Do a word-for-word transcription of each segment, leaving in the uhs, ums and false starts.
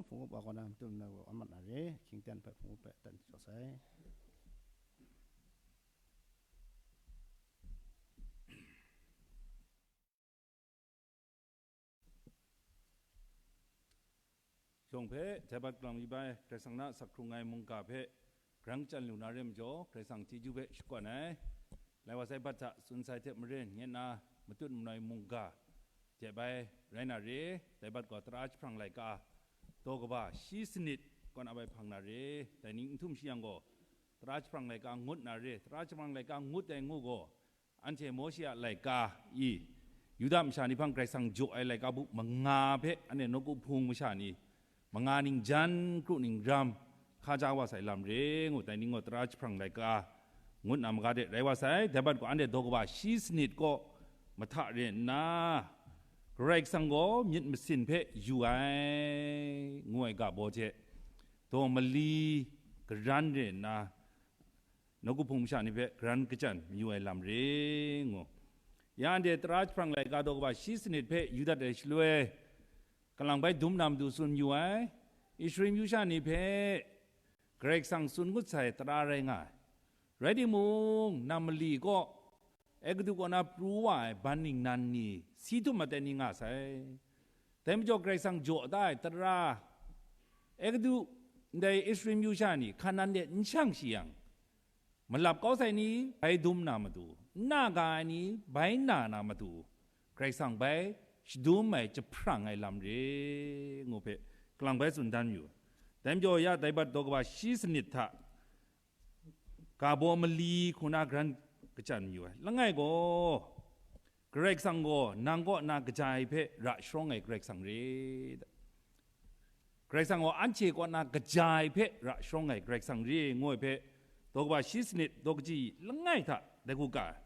Hpung up wa kaw na matut manoi gaw a mat na re, hkying ten hpe hpung up hpe dan jaw sai. Yawng hpe, dai bat galang mi bai, Karai Kasang na asak hkrung ai mungga hpe, grang chyan lu na re majaw, Karai Kasang chyeju hpe shakawn ai. Lai wa sai bat hta tsun sai hte maren, nye na matut manoi mungga, jep ai rai na re, dai bat gaw tara jahprang laika, daw kaba shi sanit kaw na bai hpang na re, dai ning n htum shi yang gaw, tara jahprang laika ngut na re, tara jahprang laika ngut ai ngu gaw, anhte Mawshe a laika i, Yuda masha ni hpang Karai Kasang jaw ai laika bu manga hpe anhte nawku hpung masha ni, manga ningjan kru ningram hka ja wa sai lam re ngu, dai ning gaw tara jahprang laika ngut na maga de rai wa sai. Dai bat gaw anhte daw kaba shi sanit kaw mahta re nna, Karai Kasang gaw myit masin hpe yu ai, ngu ai ga baw hte, daw mali garan re nna, nawku hpung masha ni hpe garan kachyan mayu ai lam re ngu. Ya anhte tara jahprang laika daw kaba shi sanit hpe yu dat ai shaloi, kalang bai dum na matu tsun mayu ai, Ishmael yu sha ni hpe Karai Kasang tsun ngut sai tara rai nga ai. Rai timung, nam mali kaw, Egutu kaw na pru wa ai ban ningnan ni, si htum aten ni nga sai. Dai majaw Karai Kasang jaw da ai tara, Egutu ndai Ishmael yu sha ni Hkanan de n shang shi yang, malap kau sai ni bai dum na matu, n na ga ai ni bai na na matu, Karai Kasang bai shadum ai jahprang ai lam re ngu hpe kalang bai tsun dan yu. Dai majaw ya dai bat daw kaba shi sanit hta ga baw mali hku na garan kachyan mayu ai. Langai gaw, Karai Kasang gaw nang kaw na kaja ai hpe ra sharawng ai Karai Kasang re. Karai Kasang gaw anhte kaw na kaja ai hpe ra sharawng ai Karai Kasang re, ngu ai hpe, daw kaba shi sanit daw kaji langai hta dai hku ga ai.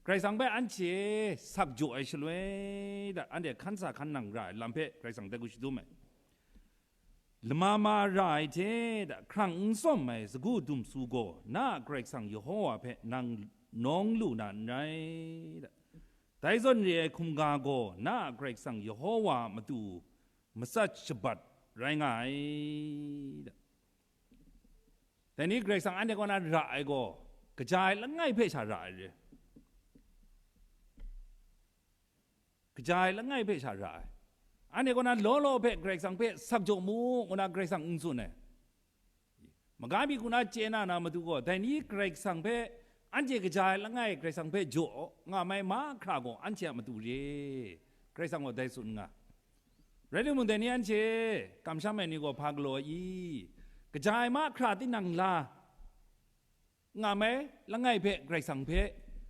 Karai Kasang hpe anhte sak jaw ai shaloi da, anhte hkan sa hkan nang ra ai lam hpe Karai Kasang dai hku shadum ai. Lama ma ra ai hte da hkrang n tsawm ai sagu dumsu gaw na a Karai Kasang Yehowa hpe nang nawng lu na n rai da. Dai zawn re ai hkumga gaw na a Karai Kasang Yehowa a matu matsat shabat rai nga ai da. Dai ni Karai Kasang anhte kaw na ra ai gaw, kaja ai langai hpe sha ra ai re. Kaja ai langai hpe sha ra ai. Anhte kaw na law law hpe Karai Kasang hpe sak jaw mu, ngu na Karai Kasang n tsun ai. Maga mi hku na chye na na matu gaw, dai ni Karai Kasang hpe, anhte kaja ai langai Karai Kasang hpe jaw nga mai mahkra gaw, anhte a matu re. Karai Kasang gaw dai tsun nga. Rai timung, dai ni anhte kamsham ai ni gaw hpa galaw i? Kaja ai mahkra tinang la nga mai langai hpe Karai Kasang hpe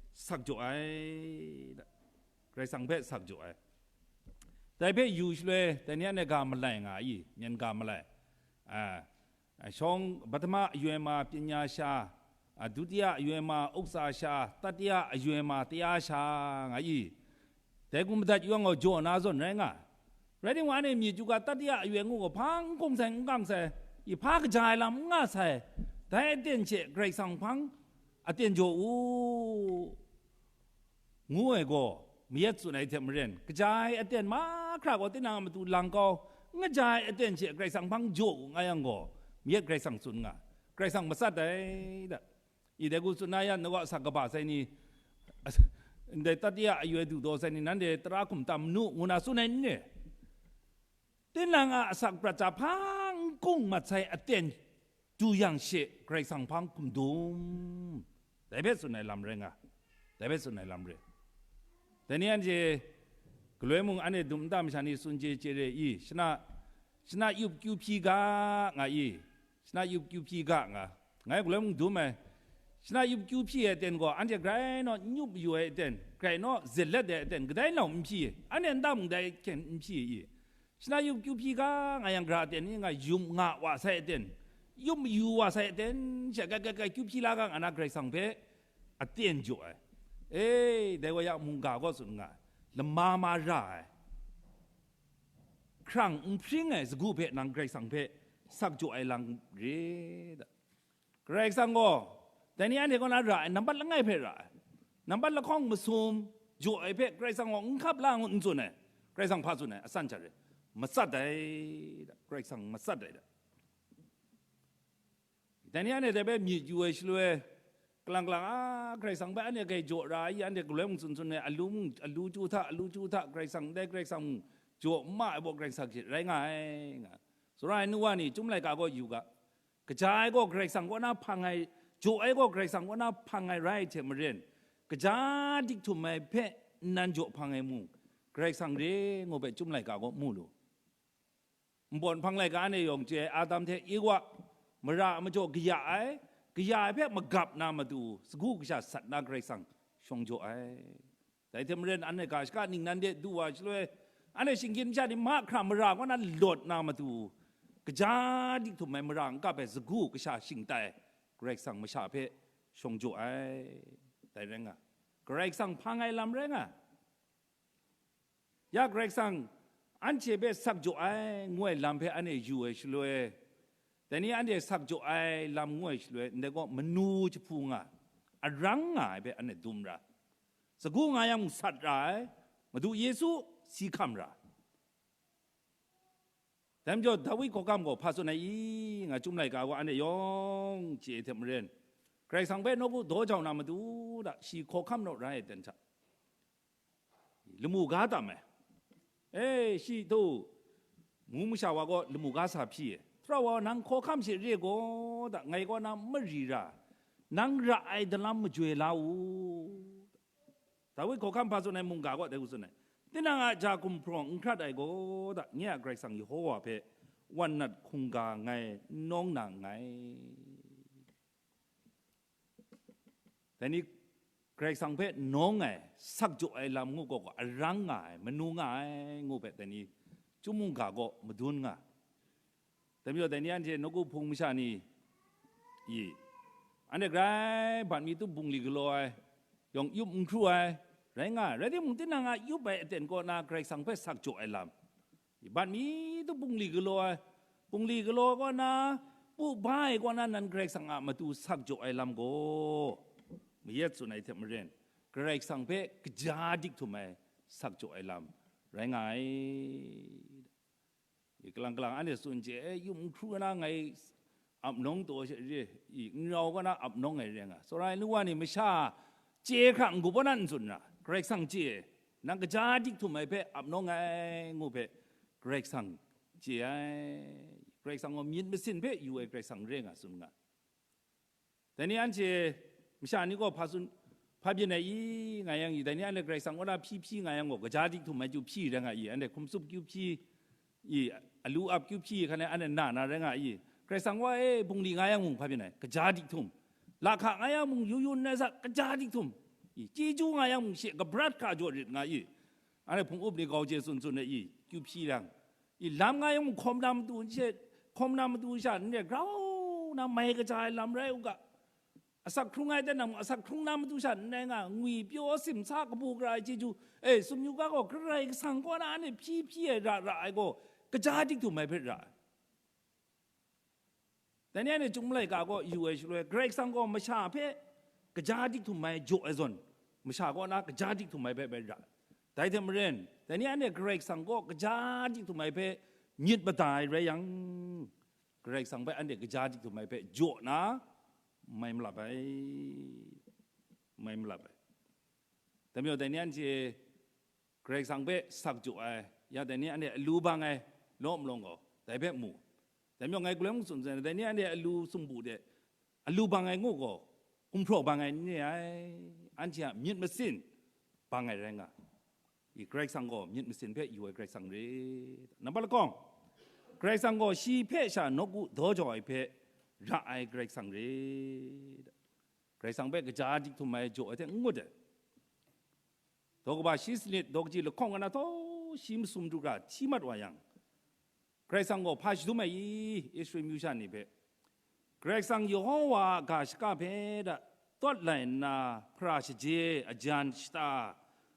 sak jaw ai. Karai Kasang hpe sak jaw ai. Dai hpe yu shaloi, dai ni anhte ga malai nga i? Myen ga malai. A, a, shawng, Patama ayu ai ma panya sha, a, Dutiya ayu ai ma uksa sha, Tatiya ayu ai ma taya sha nga i? Dai hku madat yu yang gaw, jaw na zawn rai nga. Rai timung, anhte myit yu ga, Tatiya ayu ai ngu gaw, hpa n hkung sai, n kang sai, i hpa kaja ai lam n nga sai, dai aten she Karai Kasang hpang aten jaw u, ngu ai gaw, mayat tsun ai hte maren, kaja ai aten mahkra gaw tinang a matu lang kau, n kaja ai aten she Karai Kasang hpang jaw u nga yang gaw, mayat Karai Kasang tsun nga, Karai Kasang matsat ai da. I dai hku tsun na yan, na wa asak kaba sai ni, ndai Tatiya ayu ai du taw sai ni, nanhte tara hkum tam nu, ngu na tsun ai n re? Tinang a asak prat hta hpa n kung mat sai aten du yang she, Karai Kasang hpang hkum dum. Dai hpe tsun ai lam rai nga. Dai hpe tsun ai lam rai. Dai ni anhte galoi mung anhte dum nta masha ni tsun chye chye re i? Shana, shana yup kyu hpyi ga nga i? Shana yup kyu hpyi ga nga. Ngai galoi mung dum ai. Shana yup kyu hpyi ai aten gaw, anhte grai naw n yup yu ai aten, grai naw zet let ai aten, kadai nau n hpyi, anhte nta mung dai hkyen n hpyi i? Shana yup kyu hpyi ga nga yang, gara aten ni nga yup nga wa sai aten, yup mayu wa sai aten, sha kai kai kai kyu hpyi la ga nga na Karai Kasang hpe aten jaw ai. E, dai wa ya mungga gaw tsun nga ai, lama ma ra ai, hkrang n hpring ai sagu hpe nang Karai Kasang hpe sak jaw ai lang re da. Karai Kasang gaw, dai ni anhte kaw na ra ai, nambat langai hpe ra ai, nambat lahkawng masum jaw ai hpe Karai Kasang gaw n hkap la ngut n tsun ai. Karai Kasang hpa tsun ai, asan hta re, matsat ai da. Karai Kasang matsat ai da. Dai ni anhte dai bai myit yu ai shaloi, kalang kalang, a, Karai Kasang bai anhte grai jaw ra ai, anhte galoi mung tsun tsun ai, alu mung, alu chyu hta, alu chyu hta, Karai Kasang ndai Karai Kasang mung jaw n ma ai baw Karai Kasang hte rai nga ai, nga. Tsawra ai nu wa ni, Chyum laika gaw yu ga. Kaja ai gaw Karai Kasang kaw na hpang ai, jaw ai gaw Karai Kasang kaw na hpang ai rai hte maren, kaja dik htum ai hpe nnan jaw hpang ai mung, Karai Kasang re ngu hpe Chyum laika gaw mu lu. Npawt nhpang laika anhte yawng chye ai, Adam hte Ewa, mara a majaw kaya ai, kaya ai hpe magap na matu, sagu kasha sat na Karai Kasang shawng jaw ai. Dai hte maren, anhte ga shaka ningnan de du wa shaloi, anhte shinggyim masha ni mahkra mara kaw na lawt na matu, kaja dik htum ai mara n kap ai sagu kasha shingtai Karai Kasang masha hpe shawng jaw ai. Dai rai nga, Karai Kasang hpang ai lam rai nga. Ya Karai Kasang anhte hpe sak jaw ai ngu ai lam hpe anhte yu ai shaloi, dai ni anhte sak jaw ai lam ngu ai shaloi, ndai gaw manu jahpu nga, arang nga ai hpe anhte dum ra. Sagu nga yang mung sat ra ai, Madu Yesu si hkam ra. Dai majaw, Dawi hkawhkam gaw hpa tsun ai i, nga Chyum laika gaw anhte yawng chye ai hte maren, Karai Kasang hpe nawku daw jau na matu da, shi hkawhkam naw rai ai ten hta, lamu ga tam ai. E, shi hta, mung masha wa gaw lamu ga sa hpyi ai. Tara wa, nang hkawhkam she re gaw da, ngai kaw na mari ra, nang ra ai dalam majoi la u. Dawi hkawhkam hpa tsun ai mungga gaw dai hku tsun ai, tinang a ja gumhpraw n hkrat ai gaw da, nye a Karai Kasang Yehova hpe wan nat hkungga ngai n nawng na nngai. Dai ni Karai Kasang hpe nawng ai, sak jaw ai lam ngu gaw, gaw arang nga ai, manu nga ai ngu hpe dai ni Chyum mungga gaw madun nga. Dai majaw, dai ni anhte nawku hpung masha ni, i, anhte grai bat mi tup bungli galaw ai, yawng yup n hkru ai, rai nga ai. Rai timung, tinang a yup ai aten kaw na Karai Kasang hpe sak jaw ai lam, i, bat mi tup bungli galaw ai, bungli galaw kaw na, pu ba ai kaw na nan Karai Kasang a matu sak jaw ai lam gaw, mayat tsun ai hte maren, Karai Kasang hpe kaja dik htum ai sak jaw ai lam rai nga ai. I, kalang kalang anhte tsun chye, e, yup n hkru na ngai ap nawng taw she re, i, n rau kaw na ap nawng ai re nga. Tsawra ai nu wa ni masha chye hkra n-gup ai nan n tsun ra, Karai Kasang chye, nang kaja dik htum ai hpe ap nawng ai ngu hpe Karai Kasang chye ai. Karai Kasang gaw myit masin hpe yu ai Karai Kasang re nga tsun nga. Dai ni anhte masha ni gaw hpa tsun, hpa byin ai i, nga yang i, dai ni anhte Karai Kasang kaw na hpyi hpyi nga yang gaw, kaja dik htum ai kyu hpyi rai nga i, anhte hkum tsup kyu hpyi i, alu ap kyu hpyi, hkan e anhte na na rai nga i, Karai Kasang wa e, bungli nga yang mung hpa byin ai, kaja dik htum, lahka nga yang mung, yu yu n rai sa, kaja dik htum i, chyeju nga yang mung, she kabrat hka jaw rit nga i, anhte hpung up ni gau je tsun tsun ai i, kyu hpyi yang, i, lam nga yang mung hkawm na matu n she, hkawm na matu sha n re, grau na mai kaja ai lam rai u ga. Asak hkrung ai ten nang mung, asak hkrung na matu sha n rai nga, ngwi pyaw simsa kabu gara ai chyeju, e, sumyu ga gaw Karai Kasang kaw na anhte hpyi hpyi ai ra ra ai gaw, kaja dik htum ai hpe ra ai. Dai ni anhte Chyum laika gaw yu ai shaloi, Karai Kasang gaw masha hpe kaja dik htum ai jaw ai zawn, masha kaw na kaja dik htum ai hpe bai ra. Dai hte maren, dai ni anhte Karai Kasang gaw kaja dik htum ai hpe myit mada ai rai yang, Karai Kasang hpe anhte kaja dik htum ai hpe jaw na, mai malap ai, mai malap ai. Dai majaw, dai ni anhte Karai Kasang hpe sak jaw ai, ya dai ni anhte alu bang ai, lawm lawng gaw, dai hpe mu. Dai majaw, ngai galoi mung tsun tsun ai, dai ni anhte alu sumpu de, alu bang ai ngu gaw, gumhpraw bang ai n re ai, anhte a myit masin bang ai rai nga. I, Karai Kasang gaw myit masin hpe yu ai Karai Kasang re. Nambat lakawng, Karai Kasang gaw shi hpe sha nawku daw jau ai hpe ra ai Karai Kasang re. Karai Kasang hpe kaja dik htum ai jaw ai hte n ngut ai. Daw kaba shi sanit, daw kaji lahkawng ana taw shi masum du hkra hti mat wa yang, Karai Kasang gaw hpa shadum ai i, Israel myu sha ni hpe, Karai Kasang Yehova a ga shaka hpe da tawt lai nna, hpara shaje, ajan shata,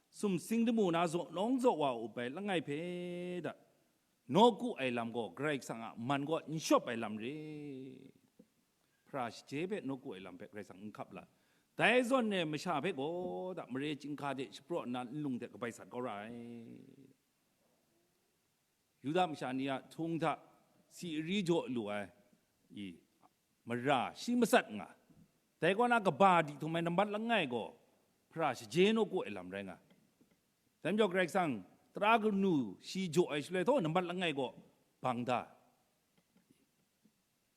sumsing lamu na zaw nawng zaw wa up ai langai hpe da, nawku ai lam gaw Karai Kasang a man kaw n shawp ai lam re. Hpara shaje hpe nawku ai lam hpe Karai Kasang n hkap la. Dai zawn e masha hpe gaw da mare chyinghka de shapraw nna nlung de kabai sat kau ra ai. Yuda masha ni a htung hta Si ari jaw lu ai, i, mara shi matsat nga. Dai kaw na kaba di htum ai nambat langai gaw, hpara shaje nawku ai lam rai nga. Dai majaw Karai Kasang tara kanu shi jaw ai shaloi htaw nambat langai gaw bang da.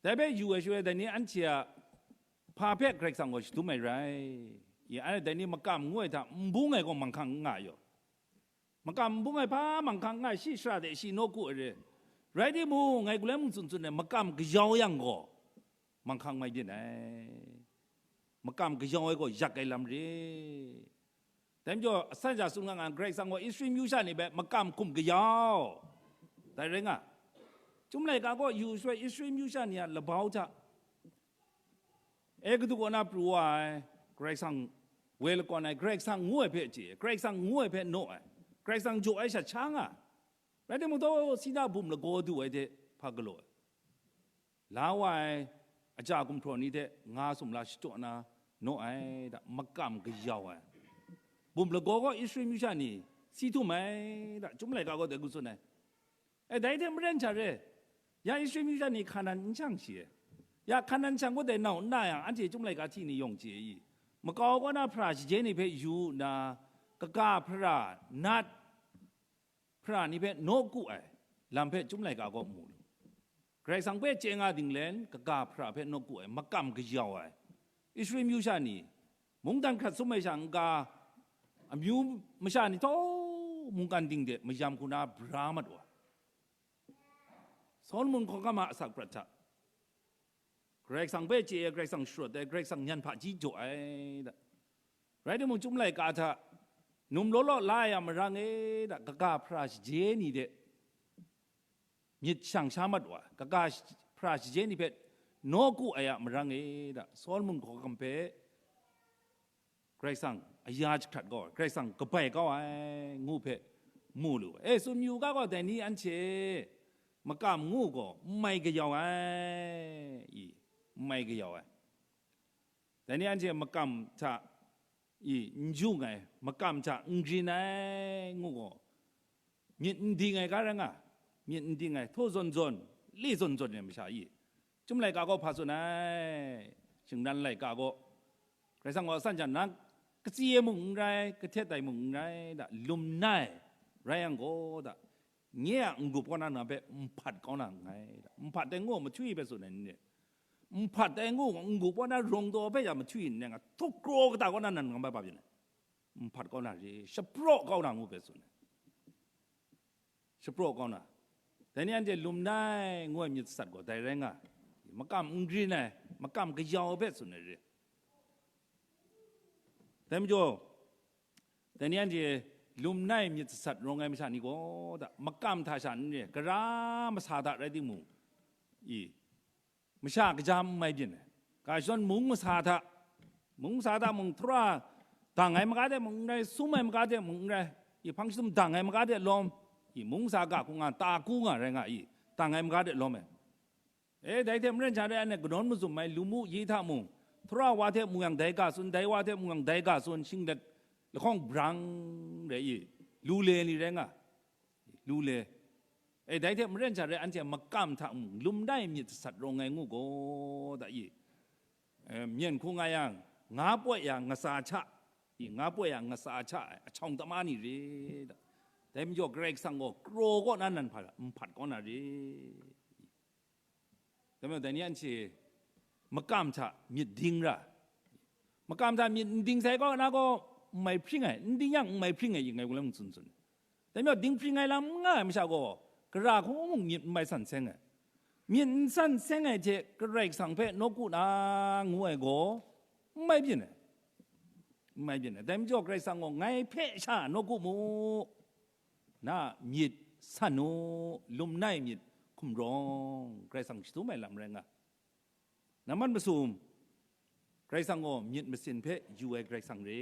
Dai hpe yu ai shaloi, dai ni anhte a hpa hpe Karai Kasang gaw shadum ai rai. I, anhte dai ni makam ngu ai hta n bung ai gaw manghkang n nga yaw. Makam n bung ai hpa manghkang n nga, shi shara de shi nawku ai re. Rai timung, ngai galoi mung tsun tsun ai, makam kayau yang gaw, manghkang mai byin ai. Makam kayau ai gaw yak ai lam re. Dai majaw, asan sha tsun nga nga, Karai Kasang gaw Israel myu sha ni hpe makam hkum kayau. Dai rai nga, Chyum laika gaw yu shaloi Israel myu sha ni a labau hta, Egutu kaw na pru wa ai, Karai Kasang woi lakawn ai, Karai Kasang ngu ai hpe chye, Karai Kasang ngu ai hpe naw ai, Karai Kasang jaw ai shat sha nga. Rai timung, taw Sina bum lagaw du ai hte hpa galaw ai, la wa ai aja gumhpraw ni hte nga sumla shachyaw na naw ai, da, makam kayau ai. Bum lagaw gaw Israel myu sha ni si htum ai, da, Chyum laika gaw dai hku tsun ai. E, dai hte maren sha re, ya Israel myu sha ni Hkanan n shang shi ai. Ya Hkanan shang gaw dai nau n na yang, anhte Chyum laika hti ni yawng chye i? Makau kaw na hpara shaje ni hpe yu nna, kaga hpara nat hpara ni hpe nawku ai lam hpe Chyum laika gaw mu lu. Karai Kasang hpe chye nga dinglen, kaga hpara hpe nawku ai, makam kayau ai. Israel myu sha ni, mungdan hkrat sum ai sha n-ga, amyu masha ni htawm mungkan ding de mayam hku na bra mat wa. Solomon hkawhkam a asak prat hta, Karai Kasang hpe chye ai, Karai Kasang sharawt ai, Karai Kasang nyan hpaji jaw ai, da. Rai timung, Chyum laika hta num law law la ai a marang e, da, kaga hpara shaje ni de myit shang sha mat wa, kaga sh-, hpara shaje ni hpe nawku ai a marang e, da, Solomon hkawhkam hpe Karai Kasang aya jahkrat kau ai, Karai Kasang kabai kau ai, ngu hpe mu lu. E, tsun yu ga gaw, dai ni anhte makam ngu gaw n mai kayau ai, i, n mai kayau ai. Dai ni anhte makam hta, i, n jung ai, makam hta n grin ai, ngu gaw, myit n ding ai ga rai nga, myit n ding ai, htaw zawn zawn, le zawn zawn ai masha i, Chyum laika gaw hpa tsun ai, shingran laika gaw, Karai Kasang gaw san jan na, katsi ai mung n rai, kahtet ai mung n rai, da, lum nai rai yang gaw, da, nye a n-gup kaw na nang hpe n hpat kau na nngai, da, n hpat ai ngu, mahtwi hpe tsun ai ni, n hpat ai ngu, n-gup kaw na rawng daw hpe ya mahtwi n rai nga, htuk kraw kata kaw na nang hpe hpa byin ai, n hpat kau na re, shapraw kau na ngu hpe tsun ai. Shapraw kau na, dai ni anhte lum nai ngu ai myit sat gaw dai rai nga, makam n grin ai, makam kayau hpe tsun ai re. Dai majaw, dai ni anhte lum nai myit sat rawng ai masha ni gaw, da, makam hta sha n re, kara masa hta rai timung, i, masha kaja n mai byin ai. Ga shadawn mung masa hta, mung masa hta mung, htara dang ai maga de mung n rai, sum ai maga de mung n rai, i, hpang shadum dang ai maga de lawm, i, mung masa ga hku nga, ta ku nga rai nga i, dang ai maga de lawm ai. E, dai hte maren sha re, anhte kanawn mazum ai, lamu yi hta mung, htara wa hte mu yang dai ga tsun, dai wa hte mu yang dai ga tsun, shinglet lahkawng brang re i, lu le ni rai nga, lu le. E, dai hte maren sha re, anhte makam hta mung lum nai myit sat rawng ai ngu gaw, da i, e, myen hku nga yang, nga poi ya ngasa hta, i, nga poi ya ngasa hta ai ahkyawng tama ni re, da. Dai majaw Karai Kasang gaw kraw kaw na nan hpa n hpat kau na re. Dai majaw dai ni anhte makam hta myit ding ra, makam hta myit n ding sai kaw na gaw, n mai hpring ai, n ding yang n mai hpring ai, i, ngai gaw mung tsun tsun. Dai majaw dinghpring ai lam n nga ai masha gaw, kara hku mung myit n mai san seng ai. Myit n san seng ai hte Karai Kasang hpe nawku na ngu ai gaw, n mai byin ai. N mai byin ai. Dai majaw Karai Kasang gaw, ngai hpe sha nawku mu, na myit san u, lum nai myit hkum rawng, Karai Kasang shadum ai lam rai nga. Nambat masum, Karai Kasang gaw myit masin hpe yu ai Karai Kasang re.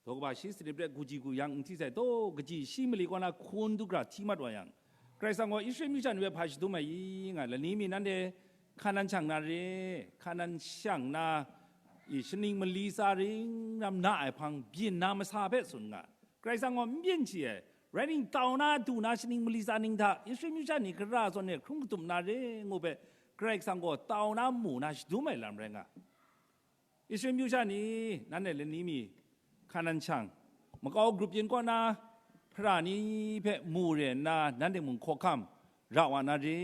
Daw kaba shi sanit hpe guji gu yang n hti sai, taw kaji shi mali kaw na hkun du gra hti mat wa yang, Karai Kasang gaw Israel myu sha ni hpe hpa shadum ai i nga, lani mi nanhte Hkanan shang na re, Hkanan shang na i shaning mali tsa ring ram na ai hpang byin na masa hpe tsun nga, Karai Kasang gaw n byin shi ai, Rai ningtau na du na shaning mali tsa ning hta Israel myu sha ni gara zawn e hkrung katup na re ngu hpe, Karai Kasang gaw tau na mu na shadum ai lam rai nga. Israel myu sha ni, nanhte lani mi Hkanan shang, makau grup yin kaw na hpara ni hpe mu re nna, nanhte mung hkawhkam ra wa na re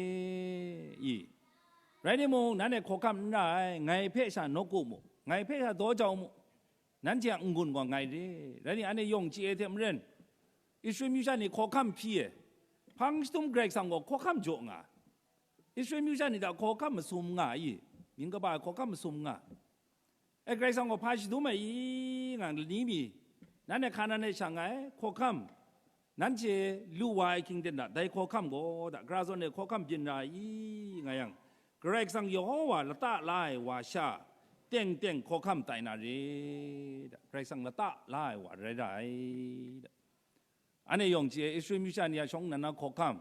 i? Rai timung, nanhte hkawhkam n ra ai, ngai hpe sha nawku mu, ngai hpe sha daw jau mu, nanhte a n-gun gaw ngai re. Rai nna, anhte yawng chye ai hte maren, Israel myu sha ni hkawhkam hpyi e, hpang jahtum Karai Kasang gaw hkawhkam jaw nga, Israel myu sha ni hta hkawhkam masum nga i? Mying kaba ai hkawhkam masum nga. E, Karai Kasang gaw hpa shadum ai i nga, lani mi, nanhte Hkanan e shang ai hkawhkam, nanhte lu wa ai hkying ten hta, dai hkawhkam gaw, da, gara zawn e hkawhkam byin ra i nga yang, Karai Kasang Yehowa lata la ai wa sha teng teng hkawhkam tai na re, da, Karai Kasang lata la ai wa rai ra ai, da. Anhte yawng chye, Israel myu sha ni a shawng nnan na hkawhkam,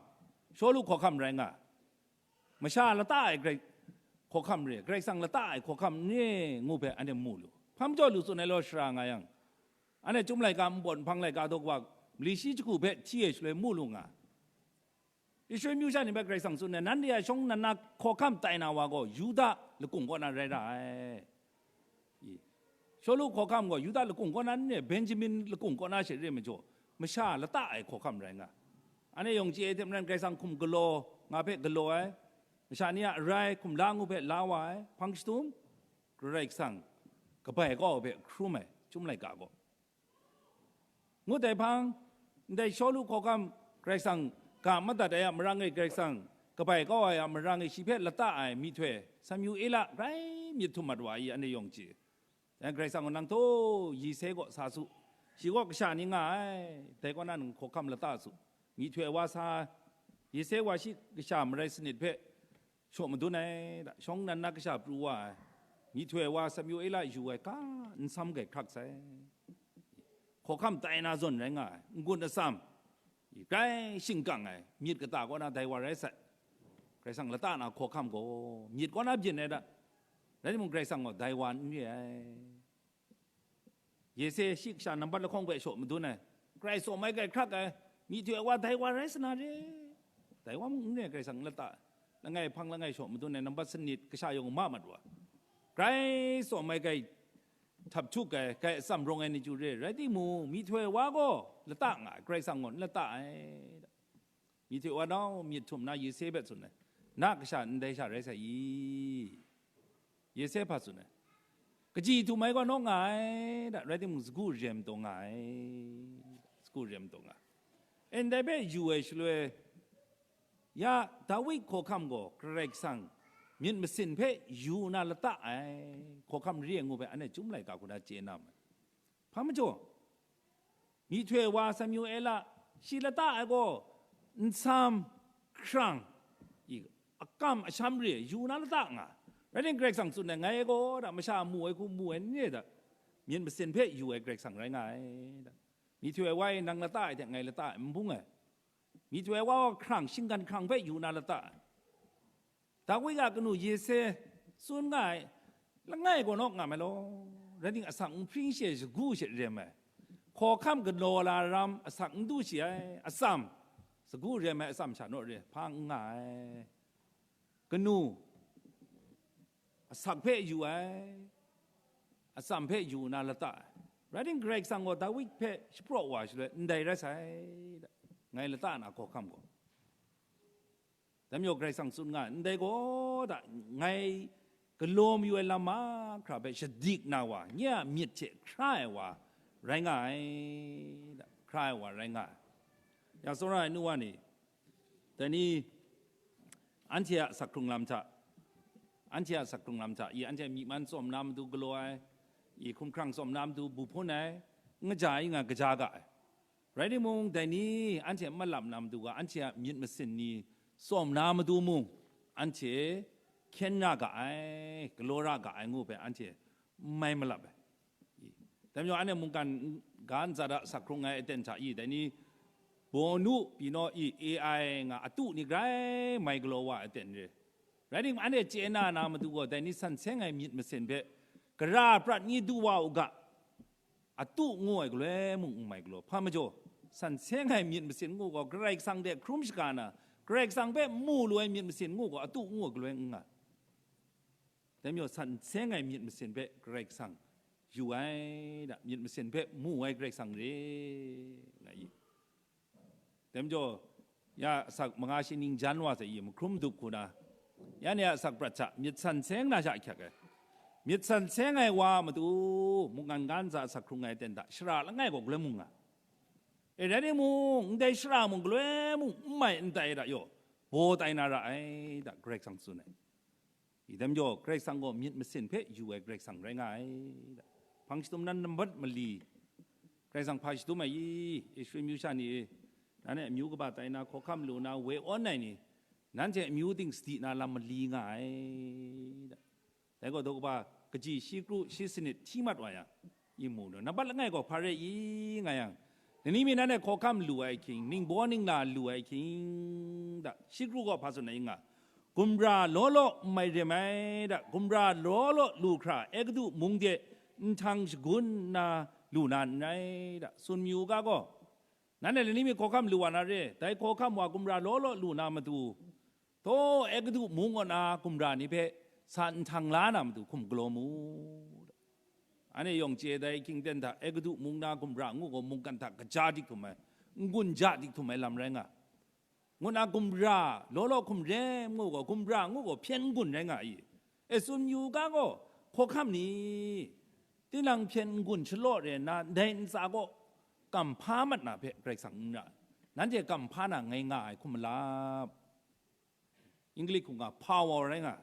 Shawlu hkawhkam rai nga, masha lata ai Karai hkawhkam re, Karai Kasang lata ai hkawhkam n re ngu hpe anhte mu lu. Hpa majaw lu tsun ai law, sara nga yang, anhte Chyum laika npawt nhpang laika daw wa mali shi jahku hpe hti e shaloi mu lu nga. Israel myu sha ni hpe Karai Kasang tsun ai, nanhte a shawng nnan na hkawhkam tai na wa gaw Yuda lakung kaw na rai ra ai. I, Shawlu hkawhkam gaw Yuda lakung kaw na n re, Benjamin lakung kaw na she re majaw, masha lata ai hkawhkam rai nga. Anhte yawng chye ai hte maren, Karai Kasang hkum galaw nga hpe galaw ai, masha ni a arai hkum la ngu hpe la wa ai, hpang jahtum Karai Kasang kabai kau ai hpe hkrum ai, Chyum laika gaw. Ngut ai hpang, ndai Shawlu hkawhkam Karai Kasang ga madat ai a marang e, Karai Kasang kabai kau ai a marang e, shi hpe lata ai myihtoi Samuela grai myit htum mat wa i, anhte yawng chye. Dai Karai Kasang gaw, "Nang htaw Yise kaw sa su, shi gaw kasha ni nga ai, dai kaw na nang hkawhkam lata su, myihtoi wa sa, Yise wa shi kasha marai sanit hpe shaw madun ai, da, shawng nnan na kasha pru wa ai, myihtoi wa Samuela yu ai ga nsam grai hkrak sai. Hkawhkam tai na zawn rai nga ai, n-gun atsam, grai shingkang ai, myit kata kaw na dai wa rai sai. Karai Kasang lata na hkawhkam gaw, myit kaw na byin ai da, rai timung, Karai Kasang gaw dai wa n re ai." Yese shi kasha nambat lahkawng hpe shaw madun ai, grai tsawm ai, grai hkrak ai, myihtoi wa dai wa rai sa na re. Dai wa mung n re, Karai Kasang lata, langai hpang langai shaw madun ai, nambat sanit kasha yawng ma mat wa, grai tsawm ai, grai htap htuk ai, grai atsam rawng ai ni chyu re. Rai timung, myihtoi wa gaw lata nga ai, Karai Kasang gaw n lata ai. Myihtoi wa nau myit htum na Yese hpe tsun ai, na kasha ndai sha rai sai i? Yese hpa tsun ai, kaji htum ai gaw naw nga ai, da, rai timung, sagu rem taw nga ai, sagu rem taw nga ai. E, ndai hpe yu ai shaloi, ya Dawi hkawhkam gaw Karai Kasang myit masin hpe yu na lata ai hkawhkam re ai ngu hpe, anhte Chyum laika hku na chye na ma ai. Hpa majaw, myihtoi wa Samuela, shi lata ai gaw nsam, hkrang, i, akam asham re yu na lata nga. Rai nang, Karai Kasang tsun ai, ngai gaw da, masha mu ai hku mu ai n re da, myit masin hpe yu ai Karai Kasang rai nga ai da. Myihtoi wa e nang lata ai hte ngai lata ai n bung ai. Myihtoi wa gaw hkrang, shinggan hkrang hpe yu na lata ai. Dawi a kanu Yese tsun nga ai, langai gaw naw nga mai law, rai nang, asak n hpring shi ai, sagu she rem ai, hkawhkam galaw la ram asak n du shi ai, atsam, sagu rem ai atsam sha naw re, hpa n nga ai. Kanu asak hpe yu ai, atsam hpe yu na lata ai. Rai nang, Karai Kasang gaw Dawi hpe shapraw wa shaloi, ndai rai sai, ngai lata na hkawhkam gaw. Dai majaw Karai Kasang tsun nga ai, ndai gaw da, ngai galaw mayu ai lam mahkra hpe shadik na wa, nye a myit hte hkra ai wa rai nga ai, da, hkra ai wa rai nga ai. Ya, tsawra ai nu wa ni, dai ni, anhte a asak hkrung lam hta, anhte a asak hkrung lam hta, i, anhte a myi man tsawm na matu galaw ai, i, hkumhkrang tsawm na matu bu hpun ai, n kaja i nga, kaja ga ai. Rai timung, dai ni anhte n malap na matu ga, anhte a myit masin ni tsawm na matu mung, anhte hkyen ra ga ai, galaw ra ga ai ngu hpe, anhte n mai malap ai. I, dai majaw, anhte mungkan ga ntsa hta asak hkrung ai aten hta i, dai ni, bawnu pyi naw i, A I nga, atu ni grai mai galaw wa ai aten re. Rai timung, anhte chye na na matu gaw, dai ni san seng ai myit masin hpe, gara prat ni du wa u ga, atu ngu ai galoi mung n mai galaw, hpa majaw, San seng ai myit masin ngu gaw Karai Kasang hte hkrum shaga na, Karai Kasang hpe mu lu ai myit masin ngu gaw atu ngu ai galoi n nga. Dai majaw, san seng ai myit masin hpe Karai Kasang yu ai da, myit masin hpe mu ai Karai Kasang re, nga i. Dai majaw, ya asak manga shi ning jan wa sai i, mahkrum dup hku na, ya ni a asak prat hta myit san seng na sha ahkyak ai. Myit san seng ai wa a matu, mungkan ga ntsa asak hkrung ai ten hta shara langai gaw galoi mung nga. E rai timung, ndai shara mung galoi mung n mai ndai da yaw, baw tai na ra ai da, Karai Kasang tsun ai. I dai majaw, Karai Kasang gaw myit masin hpe yu ai Karai Kasang rai nga ai da. Hpang shadum nan nambat mali, Karai Kasang hpa shadum ai i, Israel myu sha ni e, nanhte amyu kaba tai na, hkawhkam lu na, woi awn ai ni, nanhte amyu ting sadi na lam mali nga ai da. Dai gaw daw kaba kaji shi kru shi sanit hti mat wa yang, i mu nu, nambat langai gaw hpa re i, nga yang, nani mi nanhte hkawhkam lu ai hkying, ningbaw ningla lu ai hkying da, shi kru gaw hpa tsun ai nga, gumra law law n mai rem ai da, gumra law law lu hkra Egutu mung de nhtang shagun nna lu na n rai da, tsun mayu u ga gaw, nanhte lani mi hkawhkam lu wa na re, dai hkawhkam wa gumra law law lu na matu, taw Egutu mung kaw na gumra ni hpe sa nhtang la na matu hkum galaw mu. Anhte yawng chye dai hkying ten hta, Egutu mung na gumra ngu gaw mungkan hta kaja dik htum ai, n-gun ja dik htum ai lam rai nga, ngu na gumra law law hkum rem ngu gaw, gumra ngu gaw hpyen n-gun rai nga i. E tsun yu ga gaw, hkawhkam ni, tinang hpyen n-gun shalaw re nna, ndai ntsa gaw kamhpa mat na hpe Karai Kasang n ra, nanhte kamhpa na ngai nga ai hkum malap. English hku nga power rai nga.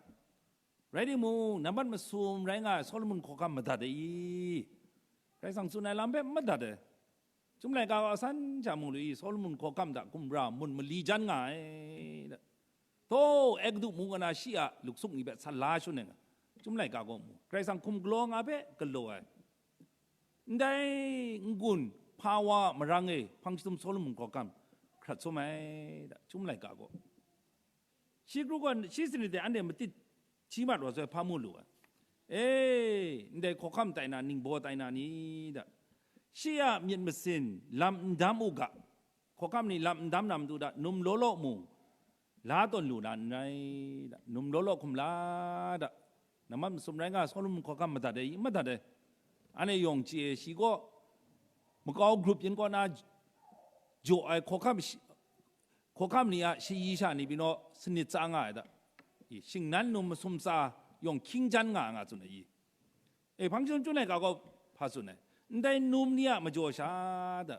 Rai timung, nambat masum rai nga ai Solomon hkawhkam madat ai i? Karai Kasang tsun ai lam hpe madat ai. Chyum laika gaw asan hta mu lu i, Solomon hkawhkam hta gumra mun mali jan nga ai. Taw, Egutu mung kaw na shi a luksuk ni hpe san la shun ai nga. Chyum laika gaw mu, Karai Kasang hkum galaw nga hpe galaw ai. Ndai n-gun power marang e hpang shadum Solomon hkawhkam hkrat sum ai da, Chyum laika gaw. Shi kru gaw shi sanit de anhte matit hti mat wa sai hpa mu lu ai. E, ndai hkawhkam tai na, ningbaw tai na ni da? Shi a myit masin lam n dam u ga, hkawhkam ni lam n dam na matu da, num law law mung la tawn lu na n rai da, num law law hkum la da, nambat masum rai nga, Solomon hkawhkam madat ai, madat ai. Anhte yawng chye, shi gaw makau grup yin kaw na jaw ai hkawhkam shi-, hkawhkam ni a shayi sha ni pyi naw sanit tsa nga ai da. I, shingnan num masum tsa yawng hkying jan nga ai nga tsun ai i? E, hpang shadum Chyum laika gaw hpa tsun ai? Ndai num ni a majaw sha da,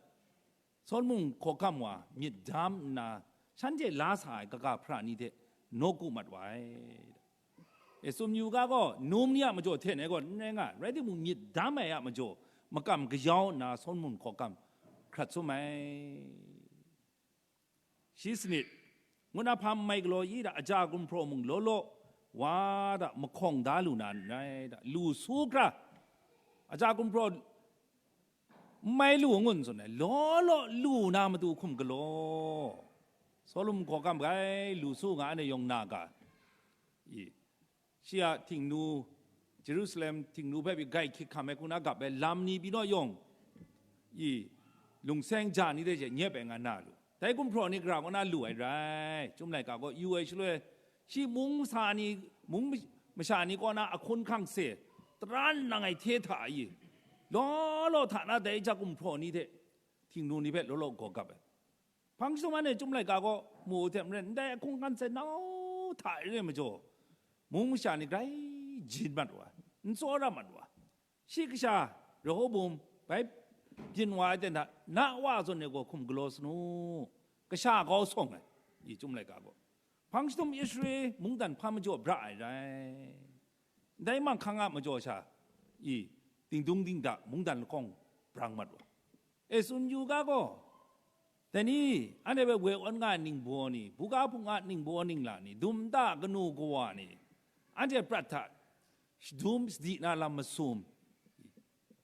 Solomon hkawhkam wa myit dam nna, shanhte la sa ai kaga hpara ni hte nawku mat wa ai. E, tsun yu ga gaw, num ni a majaw hten ai gaw n rai nga, rai timung, myit dam ai a majaw makam kayau nna Solomon hkawhkam hkrat sum ai. Shi sanit, ngu na hpa n mai galaw i da, aja gumhpraw mung law law wa da, mahkawng da lu na n rai da, lu su hkra, aja gumhpraw n mai lu ngun tsun ai, law law lu na matu hkum galaw. Solomon hkawhkam bai lu su nga, anhte yawng na ga i? Shi a htingnu, Jerusalem htingnu hpe pyi grai hkyik hkam ai hku na gap ai lam ni pyi naw yawng, i, lungseng ja ni hte she nyep ai nga na lu. Dai gumhpraw ni gara kaw na lu ai rai, Chyum laika gaw yu ai shaloi, shi mung masa ni, mung masha ni kaw na ahkun hkang se, tara nang ai hte hta i, law law hta na dai ja gumhpraw ni hte htingnu ni hpe law law gaw gap ai. Hpang shadum anhte Chyum laika gaw mu u hte maren, ndai ahkun hkan se nau hta e re majaw, mung masha ni grai jin mat wa, n tsawra mat wa. Shi kasha Rehoboam bai byin wa ai ten hta, na wa zawn e gaw hkum galaw sanu, kasha kau sawng ai, i Chyum laika gaw. Hpang shadum Israel mungdan hpa majaw bra ai rai. Ndai manghkang a majaw sha, i, dingdung dingda mungdan lahkawng brang mat wa. E, tsun yu ga gaw, dai ni, anhte hpe woi awn nga ai ningbaw ni, buga hpung a ningbaw ningla ni, dum nta kanu kawa ni, anhte prat hta shadum sadi na lam masum,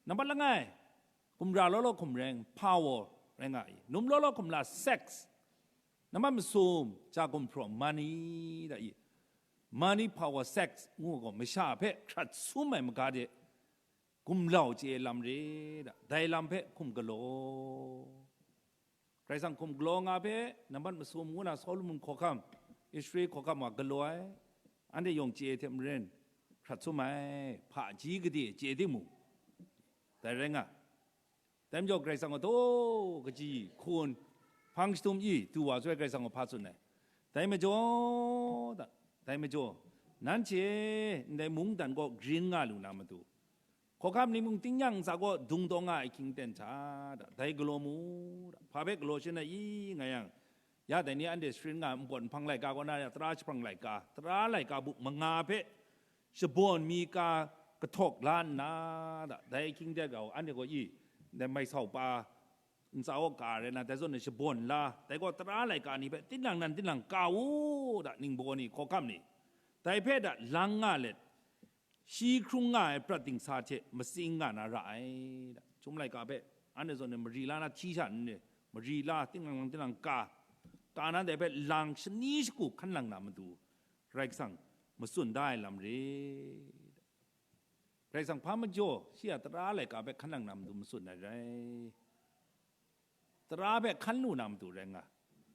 nambat langai, gumra law law hkum rai, power rai nga i, num law law hkum la, sex, nambat masum, ja gumhpraw, money da i, money, power, sex ngu gaw masha hpe hkrat sum ai maga de, gumlau chye ai lam re da, dai lam hpe hkum galaw. Karai Kasang hkum galaw nga hpe, nambat masum ngu na Solomon hkawhkam, Israel hkawhkam wa galaw ai, anhte yawng chye ai hte maren, hkrat sum ai, hpaji gade chye timung, dai rai nga. Dai majaw Karai Kasang gaw daw kaji hkun, hpang jahtum i du wa shaloi Karai Kasang gaw hpa tsun ai. Dai majaw, da, dai majaw, nanhte ndai mungdan kaw grin nga lu na matu, hkawhkam ni mung tingnyang ntsa kaw dung taw nga ai hkying ten hta, da, dai galaw mu, da, hpa hpe galaw shin ai i nga yang, ya dai ni anhte sharin nga ai npawt nhpang laika kaw na ya, tara jahprang laika, tara laika buk manga hpe shabawn mi ka kahtawk la nna, da, dai ahkying de gaw anhte gaw i, dai mai sau pa ntsa kaw ka rai na, dai zawn e shabawn la, dai gaw tara laika ni hpe tinang nan tinang ka u, da, ningbaw ni, hkawhkam ni, dai hpe da lang nga let, shi hkrung nga ai prat dingsa hte matsing nga na ra ai, da. Chyum laika hpe anhte zawn e mari la na hti sha n re, mari la, tinang lang tinang ka, ka na dai hpe lang shani shagu hkan lang na matu, Karai Kasang matsun da ai lam re. Karai Kasang hpa majaw shi a tara laika hpe hkan lang na matu matsun ai rai. Tara hpe hkan lu na matu rai nga.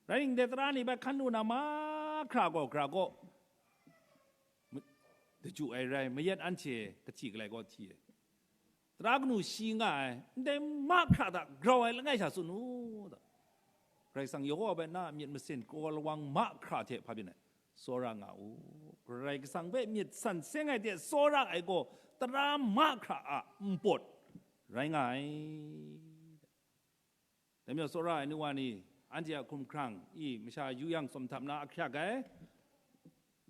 Rai ningde tara ni hpe hkan lu na mahkra gaw, hkra gaw, ma-, daju ai rai, mayat anhte kahti galai kaw hti ai. Tara kanu shi nga ai, ndai mahkra hta grau ai langai sha tsun u, da. Karai Kasang Yehowa hpe na a myit masin kraw lawang mahkra hte hpa byin ai, tsawra nga u. Karai Kasang hpe myit san seng ai hte tsawra ai gaw, tara mahkra a npawt rai nga ai. Dai majaw tsawra ai nu wa ni, anhte a hkumhkrang i masha yu yang tsawm htap na ahkyak ai.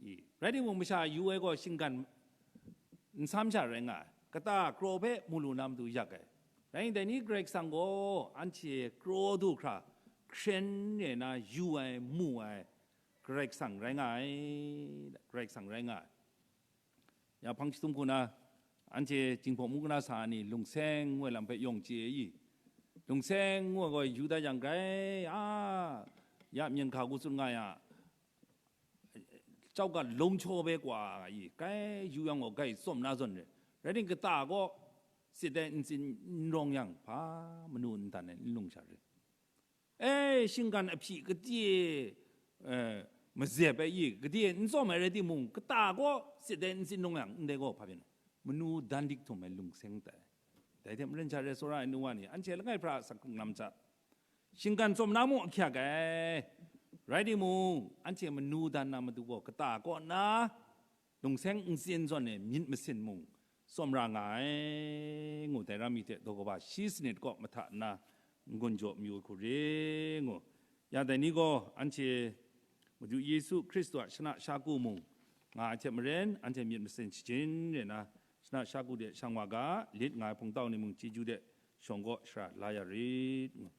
I, rai timung, masha yu ai gaw shinggan nsam sha rai nga ai, kata kraw hpe mu lu na matu yak ai. Rai ningde ni Karai Kasang gaw anhte kraw du hkra hkren re na yu ai, mu ai Karai Kasang rai nga ai, Karai Kasang rai nga ai. Ya hpang jahtum hku na, anhte Jinghpaw mungga na sa ni lungseng ngu ai lam hpe yawng chye i, lungseng ngu ai gaw yu dat yang grai, a, ya myen hka gu tsun nga ya, chau gat lawng chaw hpe kwa i, grai yu yang gaw grai tsawm na zawn re. Rai timung, kata gaw sit ai ntsin n rawng yang, hpa manu n dan ai n lung sha rit. E, shinggan ahpyi gade, e, mazep ai i, gade n tsawm ai rai timung, kata gaw sit ai ntsin rawng yang, ndai gaw hpa byin ai, manu dan dik htum ai lungseng tai. Dai hte maren sha rai tsawra ai nu wa ni, anhte langai hpra a sakhkrung lam hta, shinggan tsawm na mung ahkyak ai. Rai timung, anhte manu dan na matu gaw kata kaw na, lungseng ntsin zawn e myit masin mung tsawm ra nga ai, ngu dai ram mi hte daw kaba shi sanit kaw mahta nna n-gun jaw mayu ai hku re ngu. Ya dai ni gaw anhte Madu Yesu Hkristu a shana shagu mung nga ai hte maren, anhte myit masin shajin re na, shana shagu de shang wa ga, lit nga ai hpungtau ni mung chyeju de shawng kaw shara la ya rit ngu.